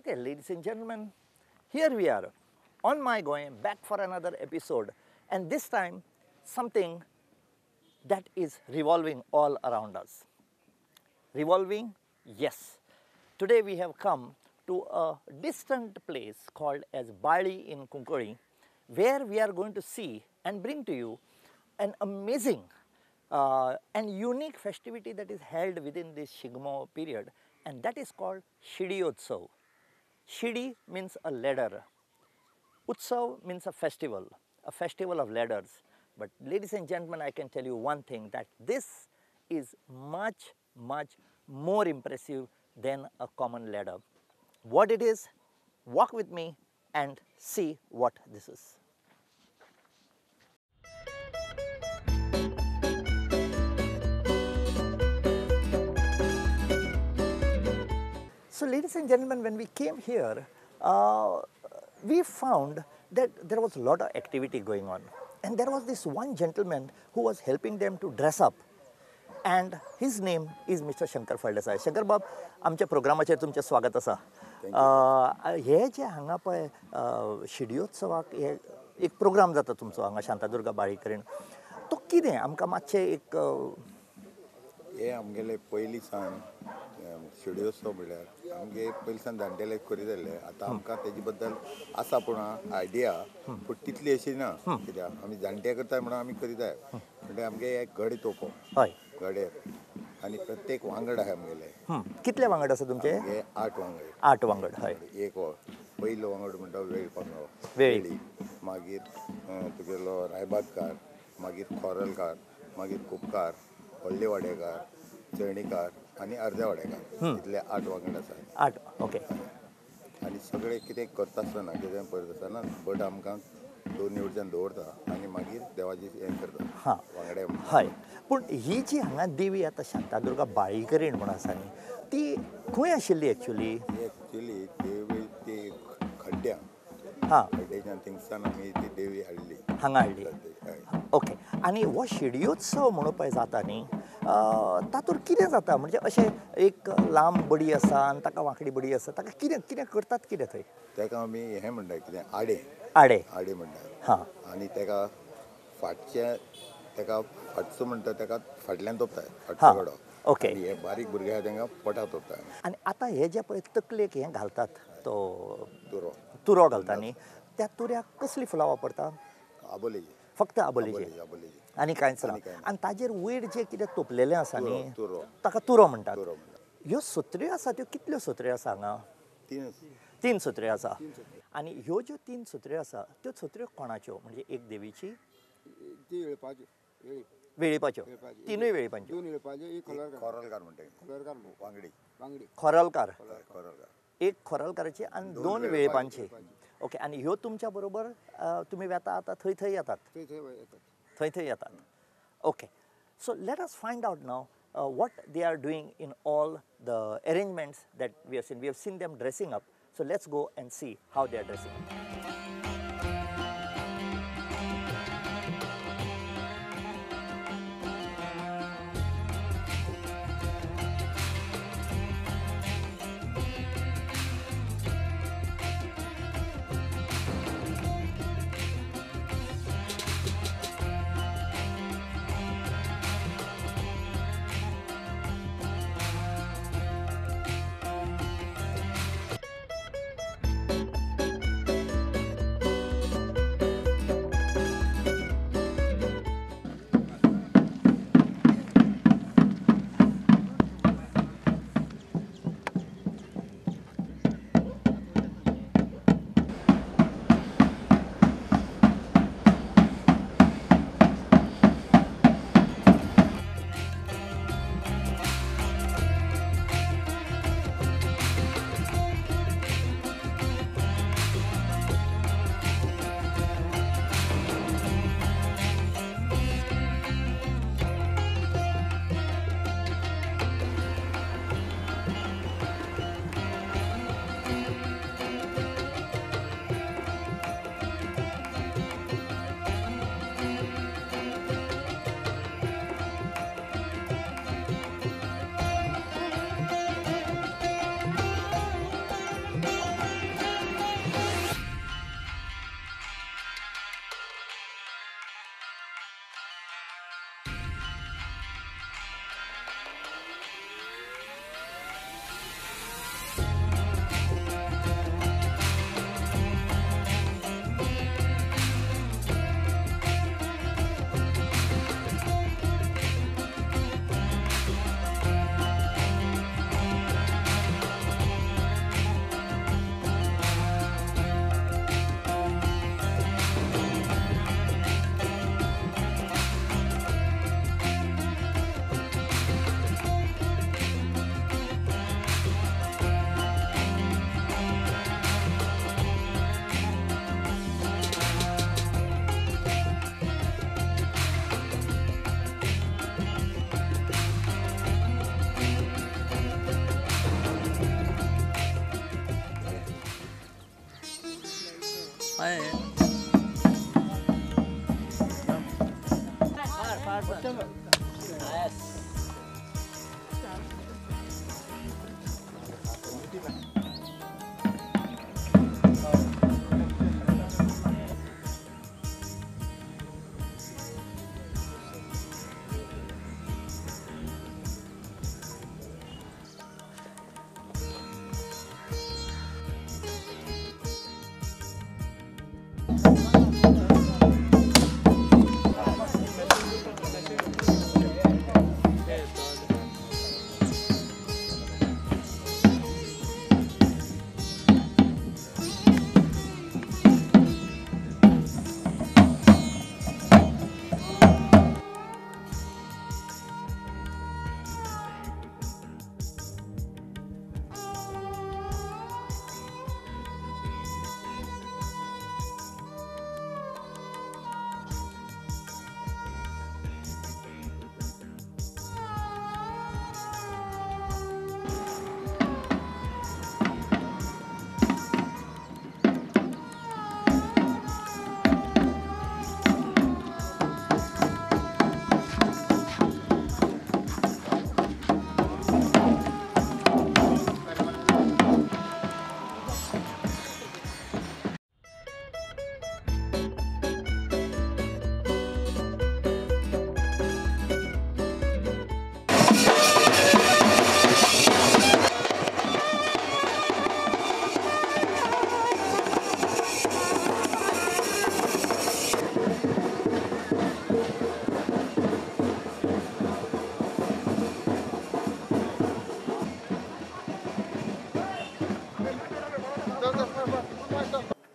Okay, ladies and gentlemen, here we are on My Goem, back for another episode, and this time something that is revolving all around us. Revolving? Yes. Today we have come to a distant place called as Bali in Cuncolim, where we are going to see and bring to you an amazing and unique festivity that is held within this Shigmo period, and that is called Shidiyotsav. Shidi means a ladder. Utsav means a festival of ladders. But ladies and gentlemen, I can tell you one thing, that this is much, much more impressive than a common ladder. What it is, walk with me and see what this is. So ladies and gentlemen, when we came here, we found that there was a lot of activity going on. And there was this one gentleman who was helping them to dress up. And his name is Mr. Shankar Phaldesai. Shankar Bab, आमच्या प्रोग्रामाचेर तुमचें स्वागत आसा. हे जे हांगा पळय शिडयोत्सवाक हे एक programme जाता तुमचो हांगा शांतादुर्गा बाळीकरीण, तो कितें आमकां मातशें एक हे आमगेले पयलीं सावन शिडयोत्सव म्हणल्यार आमगे पयलीं सावन जाणटेले करीत आसले. आतां आमकां तेजे बद्दल आसा पूण आयडिया, पूण तितली अशी ना, कित्याक आमी जाणटे करताय म्हणून आमी करीत जाय. म्हणजे आमगे एक गडे तोपो, हय गडे, आनी प्रत्येक वांगड आहा आमगेले. कितले वांगड आसा तुमचे? 8 वांगड. 8 वांगड, हय. एक पयलो वांगड म्हणटा वेळपांगो, वेळी, मागीर तुगेलो रायबागकार, मागीर खोरलकार, मागीर कुपकार, व्हडले वाडेकार, चेणीकार आनी अर्दे वाडेकार, इतले 8 वांगड आसा. 8, ओके. आनी सगळे कितें करता आसतना, कितें पळयता आसतना बट आमकां दोन वटच्यान दवरता आनी मागीर देवाची हें करता वांगडे. हय. पूण ही जी हांगा देवी आतां शांतादुर्गा बाळीकरीण म्हूण आसा न्ही, ती खंय आशिल्ली एक्चुली? एक्चुली देवी ती खड्ड्या, हां, खड्ड्याच्यान थिंगसान आमी ती देवी हाडली, हांगा हाडली. ओके. आनी हो शिडयोत्सव म्हणून पळय जाता न्ही, तातूंत कितें जाता म्हणजे अशें एक लांब बडी आसा आनी ताका वांकडी बडी आसा, ताका कितें कितें करतात कितें थंय? ताका आमी हें म्हणटा कितें आडे, आडे, आडे म्हणटा. हां. आनी ताका फाटचें, ताका फाटचो म्हणटा, ताका फाटल्यान तोपता, फाटचो गडो. ओके. हे बारीक भुरगे आसा तांकां पोटाक तोपता. आनी आतां हे जे पळय तकलेक हें घालतात तो तुरो, तुरो घालता न्ही, त्या तुऱ्याक कसलीं फुलां वापरता? आबोलेची. फक्त आबोलेची, आनी कांयच ना. आनी ताजेर वयर जें कितें तोपलेलें आसा न्ही, ताका तुरो म्हणटात. ह्यो सत्र्यो आसा त्यो कितल्यो सत्र्यो आसा हांगा? 3 सत्र्यो आसा. आनी ह्यो ज्यो 3 सत्र्यो आसा त्यो सत्र्यो कोणाच्यो? म्हणजे एक देवीची, वेळीपाच्यो, तिनूय वेळीपांच्यो, खोरलकार, एक खोरलकाराची आनी 2 वेळीपांची. ओके. आनी ह्यो तुमच्या बरोबर तुमी वेता आतां थंय थंय येतात, थंय थंय येतात. Okay. So let us find out now what they are doing in all the arrangements that we have seen. We have seen them dressing up. So let's go and see how they are dressing up.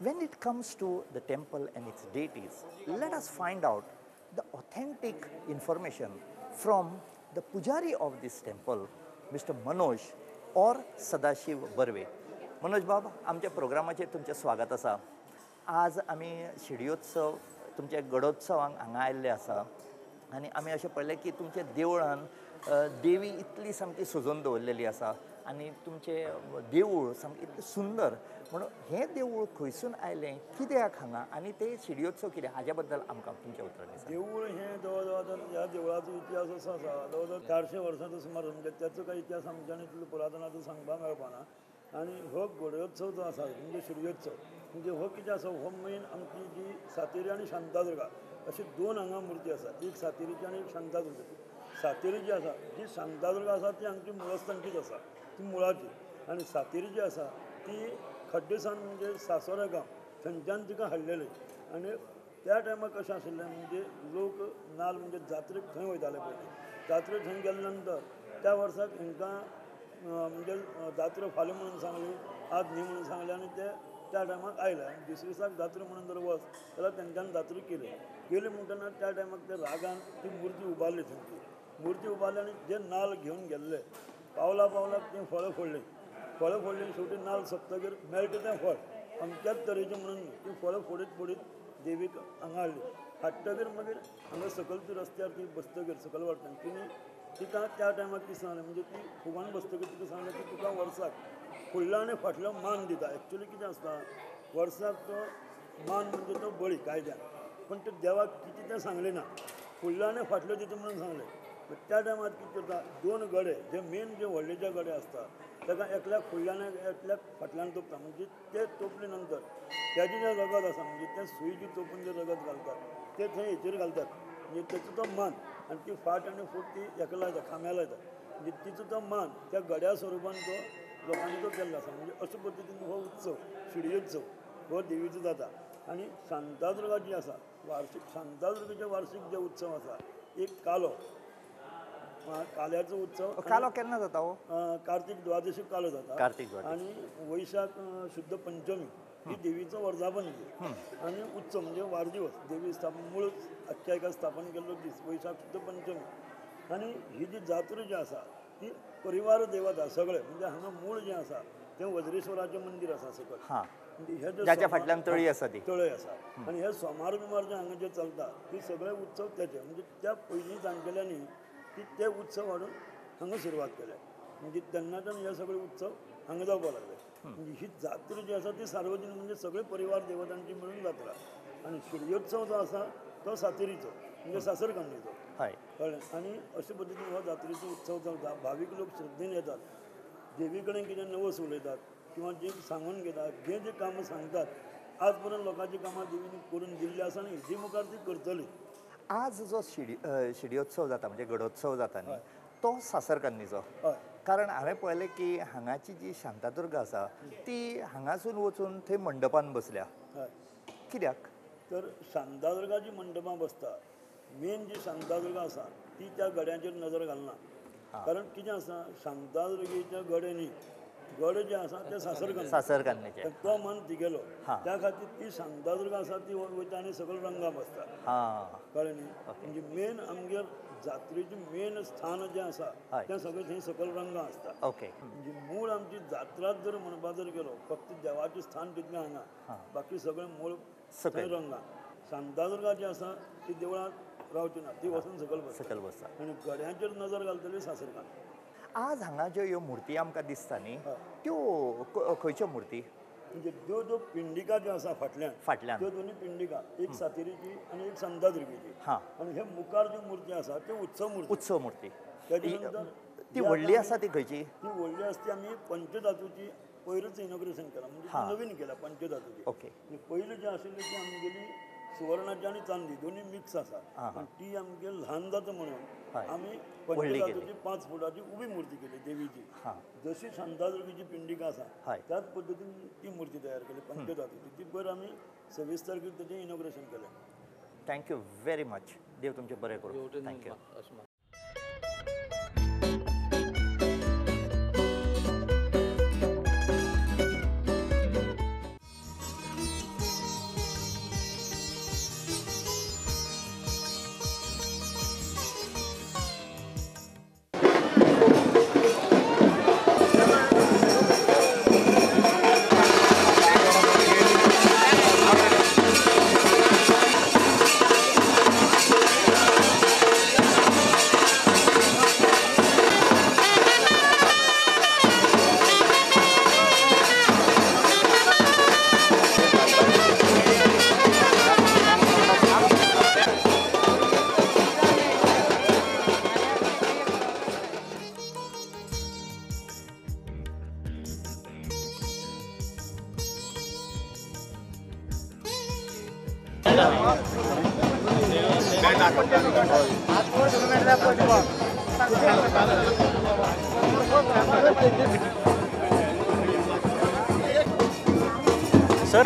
When it comes to the temple and its deities, let us find out the authentic information from the pujari of this temple, Mr. Manoj or Sadashiv Barve. Manoj बाब, आमच्या प्रोग्रामाचेर तुमचें स्वागत आसा. आज आमी शिडयोत्सव तुमच्या गडोत्सवांक हांगा आयिल्ले आसा आनी आमी अशें पळयलें की तुमच्या देवळान देवी इतली सामकी सजोवन दवरलेली आसा आनी तुमचें देवूळ सामकें इतलें सुंदर, म्हणून हें देवूळ खंयसून आयलें, कित्याक हांगा आनी ते शिडयोत्सव कितें हाज्या बद्दल आमकां तुमच्या उतरांनी सांग. देवूळ हें जवळ जवळ ह्या देवळाचो इतिहास असो आसा, जवळ जवळ 400 वर्सांचो सुमार, म्हणजे त्याचो काय इतिहास आमच्यानी इतलो पुरातनाचो सांगपाक मेळपाना. आनी हो गडोत्सव जो आसा म्हणजे शिडयोत्सव, म्हणजे हो कितें आसा, हो मेन आमची जी सातेरी आनी शांतादुर्गा अशी दोन हांगा मुर्ती आसा, एक सातेरीची आनी एक शांतादुर्गाची. सातेरी जी आसा, जी शांतादुर्गा आसा ती आमची मुळस्थानचीच आसा, ती मुळाची, आनी सातेरी जी आसा ती खड्डेसान म्हणजे सासोरा गांव थंयच्यान तिका हाडलेली. आनी त्या टायमार कशें आशिल्लें म्हणजे लोक नाल म्हणजे जात्रेक थंय वयताले पयलीं, जात्रेक थंय गेले नंतर त्या वर्साक हेंकां म्हणजे जात्रा फाल्यां म्हणून सांगली, आज न्ही म्हणून सांगलें आनी ते त्या टायमाक आयले आनी दुसरे दिसाक जात्रा म्हणून जर वच जाल्यार तेंच्यांनी जात्रा केली. केली म्हणटना त्या टायमाक ते रागान ती मुर्ती उबारली, थंयची मुर्ती उबारली आनी जे नाल घेवन गेल्ले पावला पावलाक तीं फळां फोडलीं, फळां फोडलीं, शेवटी नाल सोंपतकीर मेळटा तें फळ अमक्याच तरेचें म्हणून ती फळां फोडीत फोडीत देवीक हांगा हाडली. हाडटकीर मागीर हांगा सकयल ती रस्त्यार ती बसतकीर सकयल वाटल्यान तिणी तिका त्या टायमार ती सांगलें, म्हणजे ती फुगान बसतकीर तिका सांगलें की तुका वर्साक फुडलो आनी फाटलो मान दिता. एक्चुली कितें आसता, वर्साक तो मान म्हणजे तो बळी कायद्यान, पण ते देवाक कितें तें सांगलें ना, फुडलो आनी फाटलो दिता म्हणून सांगलें. त्या टायमार कितें करता, दोन गडे जे मेन जे व्हडले जे गडे आसता ताका एकल्याक फुडल्यान एकल्याक फाटल्यान तोपता, म्हणजे ते तोपले नंतर तेजें जें रगत आसा म्हणजे तें सुई जी तोपून जें रगत घालतात तें थंय हेचेर घालतात, म्हणजे तेचो तो मान आनी ती फाट आनी फूट ती हेका लायता, खांब्या लायता, म्हणजे तिचो तो मान त्या गड्या स्वरुपान तो लोकांनी तो केल्लो आसा. म्हणजे अशे पद्दतीन हो उत्सव शिडयोत्सव हो देवीचो जाता. आनी शांतादुर्गा जी आसा वार्षीक, शांतादुर्गेचे वार्षीक जे उत्सव आसा, एक कालो, काल्याचो उत्सव. कालो केन्ना जाता हो? कार्तीक द्वादशीक कालो जाता, कार्तीक. आनी वैशाख शुद्ध पंचमी ही देवीचो वर्धापन दीस आनी उत्सव म्हणजे वाडदिवस, देवी स्थापन मूळ आख्यायिका स्थापन केल्लो दीस वैशाख शुद्ध पंचमी. आनी ही जी जात्रा जी आसा ती परिवार देवता सगळे, म्हणजे हांगा मूळ जें आसा तें वज्रेश्वराचें मंदीर आसा सकयल, जाच्या फाटल्यान तळी आसा, ती तळी आसा. आनी हे सोमार बिमार जे हांगा जे चलता ती सगळे उत्सव तेचे, म्हणजे त्या पयलीं जाणटेल्यांनी की ते उत्सव हाडून हांगा सुरवात केले, म्हणजे तेन्नाच्यान हे सगळे उत्सव हांगा जावपाक लागले. म्हणजे ही जात्रा जी आसा ती सार्वजनीक म्हणजे सगळे परिवार देवतांची मिळून जात्रा. आनी शिडयोत्सव जो आसा तो सातेरीचो म्हणजे सासरकान्नीचो. कळ्ळें? आनी अशे पद्दतीन हो जात्रेचो उत्सव चलता. भावीक लोक श्रद्धेन येतात, देवी कडेन कितें नवस उलयतात किंवा जे सांगून घेतात, जे जे कामां सांगतात आज पर्यंत लोकांची कामां देवीन करून दिल्ली आसा आनी हेजी मुखार ती करतली. आज जो शिडयोत्सव जाता म्हणजे गडोत्सव जाता न्ही तो सासरकान्नीचो. कारण हांवें पळयलें की हांगाची जी शांतादुर्गा आसा ती हांगासून वचून थंय मंडपान बसल्या. कित्याक तर शांतादुर्गा जी मंडपां बसता, मेन जी शांतादुर्गा आसा ती त्या गड्यांचेर नजर घालना. कारण कितें आसा, शांतादुर्गेच्या गडे न्ही, गडे जे आसा ते सासरकान्नीचे, तो मन तिगेलो, त्या खातीर ती शांतादुर्गा आसा ती वयता आनी सगळे रंगां बसता. कळ्ळें न्ही? म्हणजे मेन आमगेर जात्रेचें मेन स्थान जें आसा तें सगळें थंय सकयल रंगां आसता. ओके. म्हणजे मूळ आमची जात्राच जर म्हणपा जर गेलो फक्त देवाचें स्थान तितलें हांगा, बाकी सगळें मूळ सकयल रंगां. शांतादुर्गा जी आसा ती देवळांत रावची ना, ती वचून सकयल बसता, सकयल बसता. आनी गड्यांचेर नजर घालतली सासरकान्न. आज हांगा ज्यो ह्यो मुर्ती आमकां दिसता न्ही त्यो खंयच्यो मुर्ती? म्हणजे त्यो ज्यो पिंडिका ज्यो आसा फाटल्यान, फाटल्यान त्यो दोनी पिंडिका, एक सातेरीची आनी एक शांतादुर्गेची. आनी हे मुखार ज्यो मुर्ती आसा त्यो उत्सव मूर्ती. उत्सव मूर्ती तेजे नंतर ती व्हडली आसा ती खंयची? ती व्हडली आसा ती आमी पंचधातूची पयरूच इनॉग्रेशन केला, म्हणजे नवीन केला पंचधातूची. ओके. पयली जी आशिल्ली ती आमगेली सुवर्णाची आनी चांदी दोनी मिक्स आसा, पण ती आमगे ल्हान जाता म्हणून आमी पंचधातूची 5 फुटाची उबी मूर्ती केली देवीची. जशी शांतादुर्गेची पिंडिका आसा त्याच पद्दतीन ती मूर्ती तयार केली पंचधातूची. ती पयर आमी 26 तारखेक तेजें इनॉग्रेशन केलें. Thank you very much. देव तुमचें बरें करूं. Thank you. Sir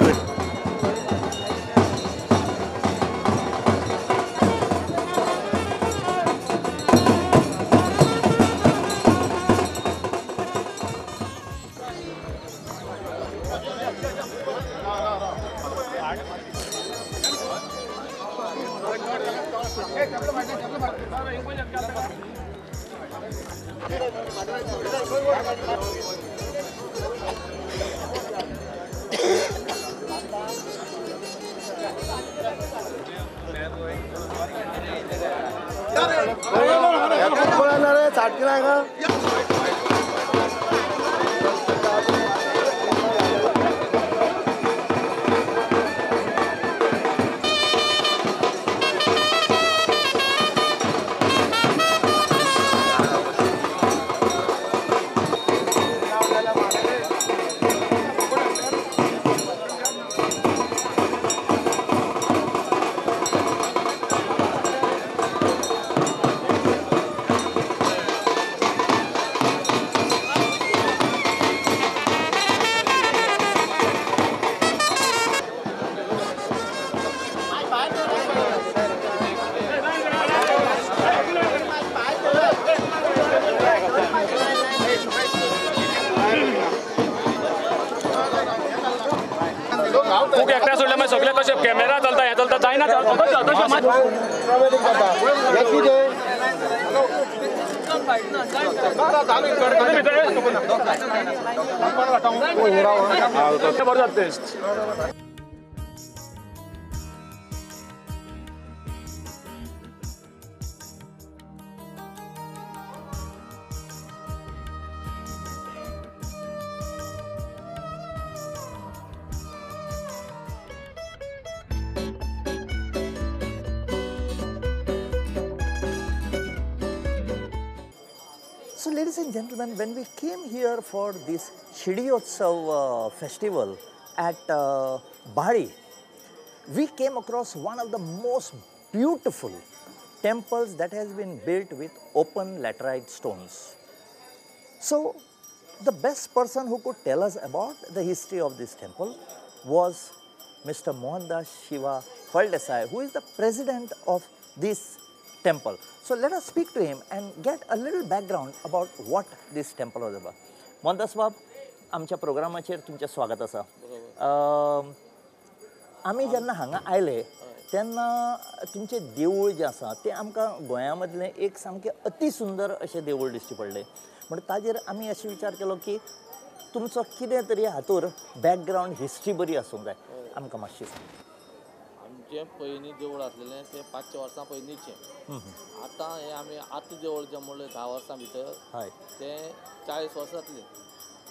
सगळे कशे कॅमेरा चलता हे चलता जायना बरें जाता. So ladies and gentlemen, when we came here for this Shidiyotsav festival at Bali, we came across one of the most beautiful temples that has been built with open laterite stones. So the best person who could tell us about the history of this temple was Mr. Mohandas Shiva Faldesai, who is the president of this temple. So let us speak to him and get a little background about what this temple was about. Mohandas बाब, आमच्या प्रोग्रामाचेर तुमचें स्वागत आसा. आमी जेन्ना हांगा आयले तेन्ना तुमचें देवूळ जें आसा तें आमकां गोंया मदलें एक सामकें अति सुंदर अशें देवूळ दिश्टी पडलें. म्हण ताजेर आमी अशें विचार केलो की तुमचो कितें तरी हातूर बॅकग्रावंड हिस्ट्री बरी आसूंक जाय. आमकां मातशी सांग. आमचें पयलीं देवूळ आसलेलें तें 500 वर्सां पयलींचें. आतां हें आमी आतां देवूळ जें म्हणलें 10 वर्सां भितर, हय, तें 40 वर्सां जातलीं.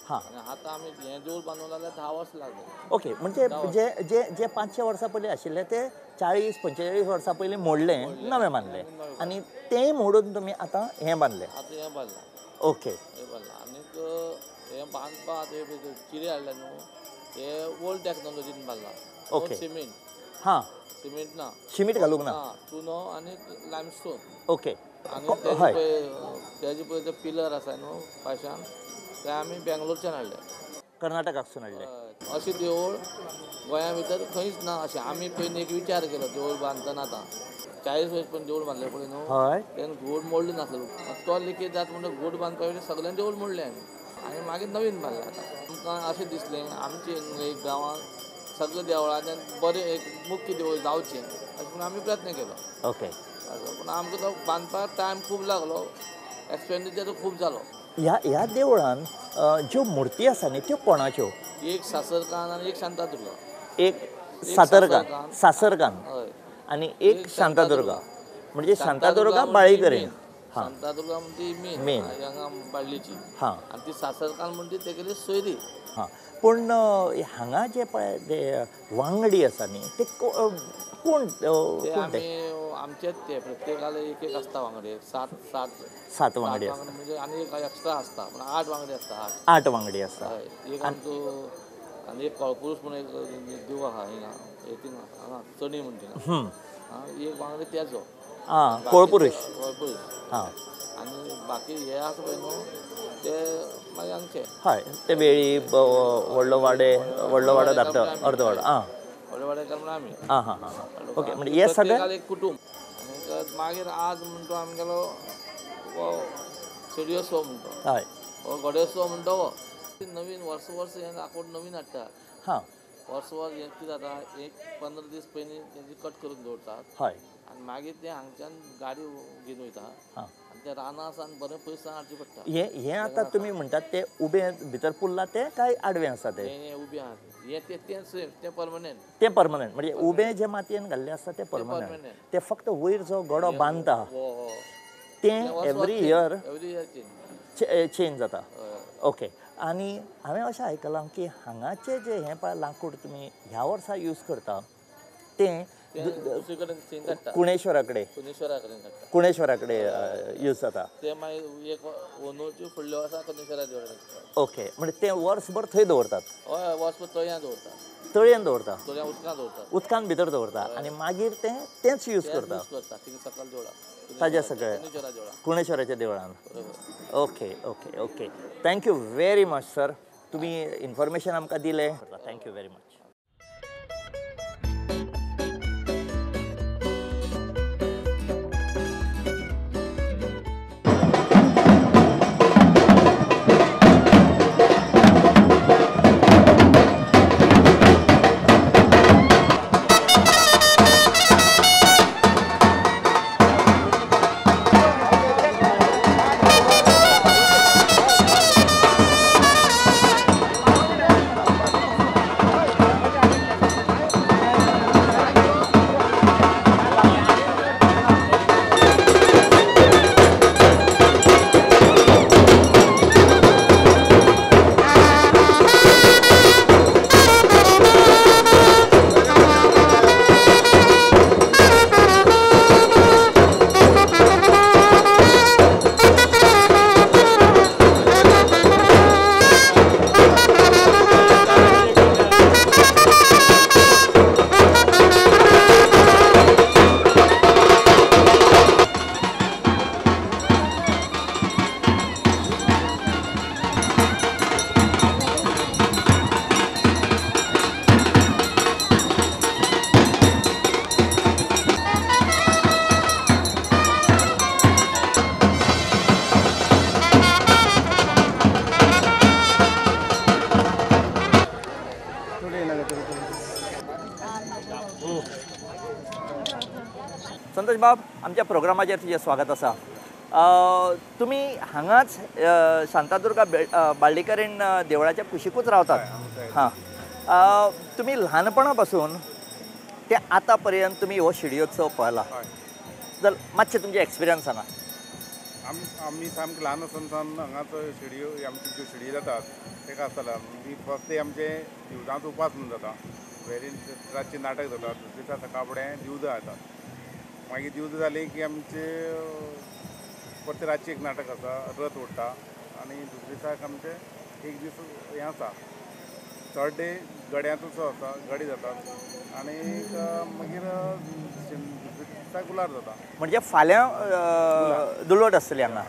हां, आनी आतां आमी हें देवूळ बांदूंक जाल्यार 10 वर्सां लागलीं. ओके, म्हणजे जे जे जे 500 वर्सां पयलीं आशिल्लें तें 40 45 वर्सां पयलीं मोडलें, नवें बांदलें, आनी तें मोडून तुमी आतां हें बांदलें. आतां हें बांदलां. ओके, हें बांदलां. आनीक हें बांदपाक चिरे हाडले न्हू, हे ओल्ड टॅक्नोलॉजीन बांदलां. Okay, cement. हां, सिमेंट ना, सिमेंट घालूंक ना, चुनो आनी लायमस्टोन. ओके, आनी तेजे पळय ते पिलर आसा न्हू पाशान, ते आमी बेंगलोरच्यान हाडले, कर्नाटकाकसून हाडले. अशें देवूळ गोंया भितर खंयच ना. अशें आमी पयलीं एक विचार केलो देवूळ बांदतना. आतां 40 वर्स पण देवूळ बांदलें पळय न्हू, तेन्ना घोड मोडलो नासलो, तो लिकेज जाता म्हणटकीर घोड बांदपा पयलीं सगळ्यां देवूळ मोडलें आमी, आनी मागीर नवीन बांदलें. आतां आमकां अशें दिसलें आमचे एक गांवांत सगळ्या देवळांनी बरें एक मुख्य देवूळ जावचें अशें म्हणून आमी प्रयत्न केलो. ओके, पूण आमकां तो बांदपाक टायम खूब लागलो, एक्सपेंडिचर खूब जालो. ह्या ह्या देवळान ज्यो मुर्ती आसा न्ही त्यो कोणाच्यो? एक सासरकान आनी एक शांतादुर्गा. एक सातरकान, सासरकान, हय, आनी एक शांतादुर्गा. म्हणजे शांतादुर्गा बाळीकरे, शांतादुर्गा म्हणजे मेन हांगा बाळ्ळीची, हां, आनी ती सासरकान म्हणजे तेगेली सोयरी. हां, पूण हांगा जे पळय ते वांगडी आसा न्ही ते कोण? ते आमी आमचेच ते प्रत्येकाले एक एक आसता वांगडी, सात सात सात वांगडी आसता, म्हणजे आनी एक एक्स्ट्रा आसता, पूण 8 वांगडी आसता. 8 वांगडी आसता. एक आमचो आनी एक कळपुरूस म्हूण एक देव आहा हिंगा, हांगा चणी म्हण थिंगा, एक वांगडी तेजो. आं, कोळपुरूस. कोळपुरूस, हां. आनी बाकी हे आसा पळय न्हू ते मागीर आमचे. हय, ते वेळी, व्हडलो वाडे, व्हडलो वाडो, धाकटो अर्दो वाडो. आं, व्हडलो वाडेकार म्हणून आमी. आं हां हां, ओके. म्हणजे हे सगळे एक कुटूंब. आनी मागीर आज म्हणटा आमगेलो हो शिडयोत्सव म्हणटा, हय, हो गडयोत्सव म्हणटा. हो नवीन वर्स वर्स हें लाकूड नवीन हाडटा. हां, वर्स वर्स हें कितें जाता, एक 15 दीस पयलीं तेजी कट करून दवरतात. हय, आनी मागीर ते हांगच्यान गाडी घेवन वयता, आनी ते रानां आसा आनी बरें पयस हाडचें पडटा. हें हें आतां तुमी म्हणटात ते उबें भितर पुरलां तें काय आडवें आसा तें? हें उबें आसा हें, तें तें सेम, तें परमनंट. तें परमनंट म्हणजे उबें जें मातयेन घाल्लें आसता तें परमनंट. तें फक्त वयर जो गडो बांदता तें एवरी इयर चेंज जाता. ओके, आनी हांवें अशें आयकलां की हांगाचें जें हें पळय लांकूड तुमी ह्या वर्सा यूज करता तें कुणेश्वरा कडेन, कुणेश्वरा कडेन यूज जाता ते. मागीर एक ओनूची फुडल्या वर्सा कुणेश्वरा दवरतात. ओके, म्हणजे तें वर्सभर थंय दवरतात. हय, वर्सभर तळयां दवरतात. तळयेन दवरता, तळयां उदकांत दवरतात, उदकांत भितर दवरता, आनी मागीर तें तेंच यूज करता सकल देवळां ताज्या सगळ्या कुणेश्वराच्या देवळान. Okay okay okay, thank you very much sir, तुमी इन्फॉर्मेशन आमकां दिलें. Thank you very much. Prakash बाब, आमच्या प्रोग्रामाचेर तुजें स्वागत आसा. तुमी हांगाच शांतादुर्गा बाळ्ळीकरीण देवळाच्या कुशीकूच रावतात. हां, तुमी ल्हानपणा पासून ते आतां पर्यंत तुमी हो शिडयोत्सव पळयला, जर मातशें तुमचे एक्सपिरियन्स सांगा. आमी सामकें ल्हान आसतना सावन हांगाच शिडयो, आमची ज्यो शिडी जातात तेका आसताले. आमी फर्स्ट डे आमचे दिवजांचो उपास म्हणून जाता, वेरी रातचें नाटक जाता, दुसरे दिसा सकाळ फुडें दिवजां येतात. मागीर दिवजां जाली की आमचे परते रातचें एक नाटक आसा, रथ ओडटा, आनी दुसरे दिसाक आमचें एक दीस हें आसा, थर्ड डे गड्यांचो आसा, गडे जातात, आनी मागीर दुसरे दिसा गुलार जाता. म्हणजे फाल्यां दुलोट आसतली हांगा.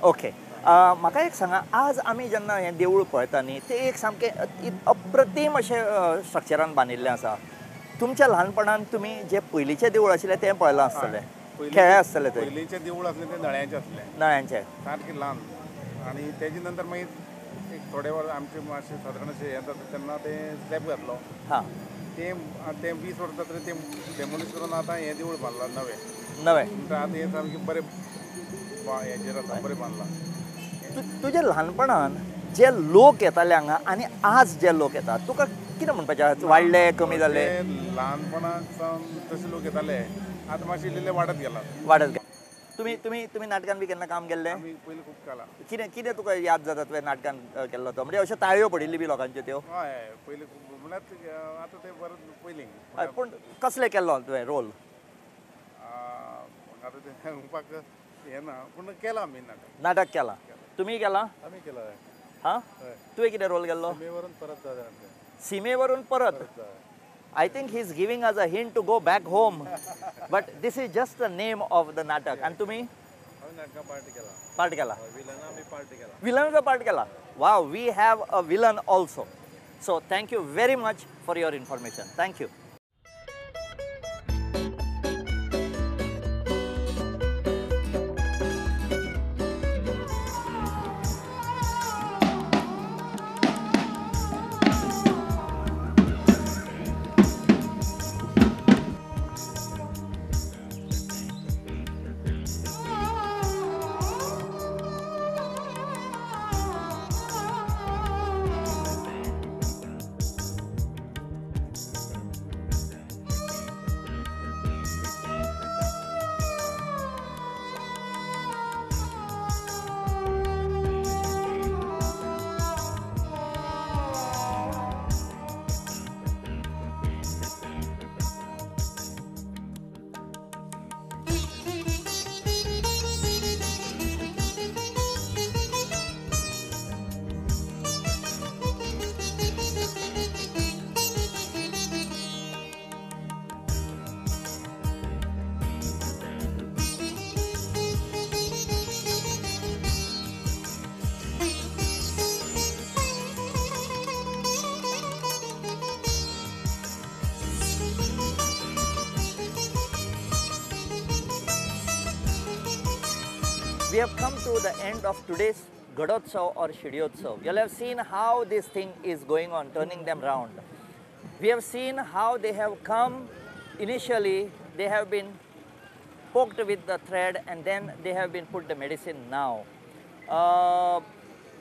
ओके, म्हाका एक सांगा, आज आमी जेन्ना हें देवूळ पळयता न्ही, तें एक सामकें अप्रतीम अशें स्ट्रक्चरान बांदिल्लें आसा. तुमच्या ल्हानपणान तुमी जें पयलींचें देवूळ आशिल्लें तें पळयलां आसतलें, खेळ्ळें आसतलें? तें पयलींचें देवूळ आसलें तें नळ्यांचें आसलें, नळ्यांचें, सारकें ल्हान. आनी तेजे नंतर मागीर एक थोडे वर आमचे मातशें सादारण अशें हें जाता तेन्ना तें स्लॅब घातलो. हां, तें तें 20 वर्सां जातकीर तें डेमोलिश करून आतां हें देवूळ बांदलां नवें नवें. म्हणटा आतां हें सामकें बरें हेजेर आसा, बरें बांदलां. तुज्या ल्हानपणान जे लोक येताले हांगा आनी आज जे लोक येतात, तुका कितें म्हणपाचें, वाडले कमी जाले? ल्हानपणाक सावन तशे लोक येताले, आतां मातशें इल्ले वाडत गेला, वाडत गेला. तुमी तुमी तुमी नाटकान बी केन्ना काम केल्लें? आमी पयलीं खूब केलां. कितें कितें तुका याद जाता तुवें नाटकान केल्लो तो? म्हणजे अश्यो ताळयो पडिल्ली बी लोकांच्यो त्यो? हय, पयलीं खूब, म्हणल्यार आतां तें बरें पयलीं. पूण कसलें केल्लो तुवें रोल? आतां तें सांगपाक हें ना, पूण केलां आमी नाटक. नाटक केलां. तुमी केलां? आमी केलां. हां, तुवें कितें रोल केल्लो? सिमेवरून परत जाता. सिमेवरून परत. I think he is giving us a hint to go back home, but this is just the name of the natak. आनी तुमी? नाटकां पार्ट केला. पार्ट केला, विलना बी पार्ट केला. विलनाचो पार्ट केला. Wow, we have a villain also. So thank you very much for your information. Thank you. We have come to the end of today's Gadotsav or Shidiyotsav. You have seen how this thing is going on, turning them round. We have seen how they have come. Initially, they have been poked with the thread and then they have been put the medicine now.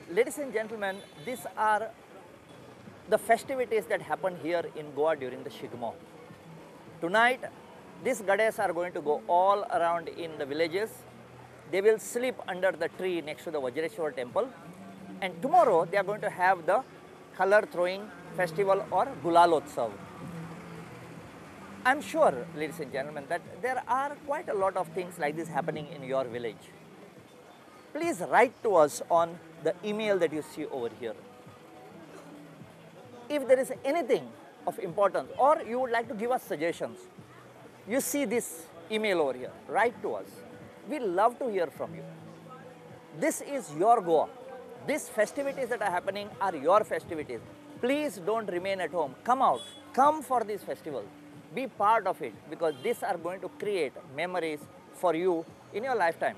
Ladies and gentlemen, these are the festivities that happen here in Goa during the Shigmo. Tonight, these Gades are going to go all around in the villages. They will sleep under the tree next to the Vajreshwar temple, and tomorrow they are going to have the color throwing festival or Gulalotsav. I'm sure, ladies and gentlemen, that there are quite a lot of things like this happening in your village. Please write to us on the email that you see over here. If there is anything of importance or you would like to give us suggestions, you see this email over here, write to us. We love to hear from you. This is your Goa. These festivities that are happening are your festivities. Please don't remain at home. Come out. Come for these festivals. Be part of it, because these are going to create memories for you in your lifetime.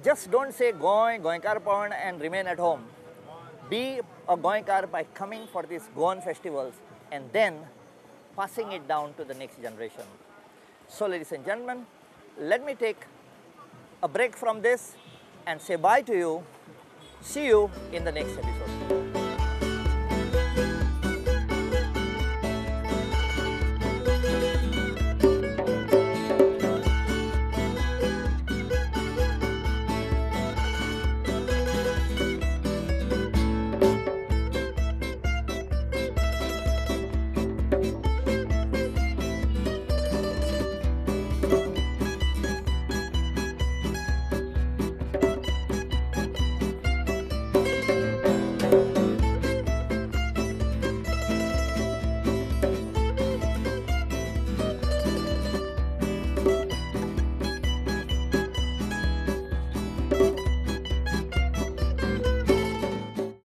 Just don't say Goa, Goenkarpon and remain at home. Be a Goenkar by coming for these Goan festivals and then passing it down to the next generation. So ladies and gentlemen, let me take a break from this and say bye to you. See you in the next episode.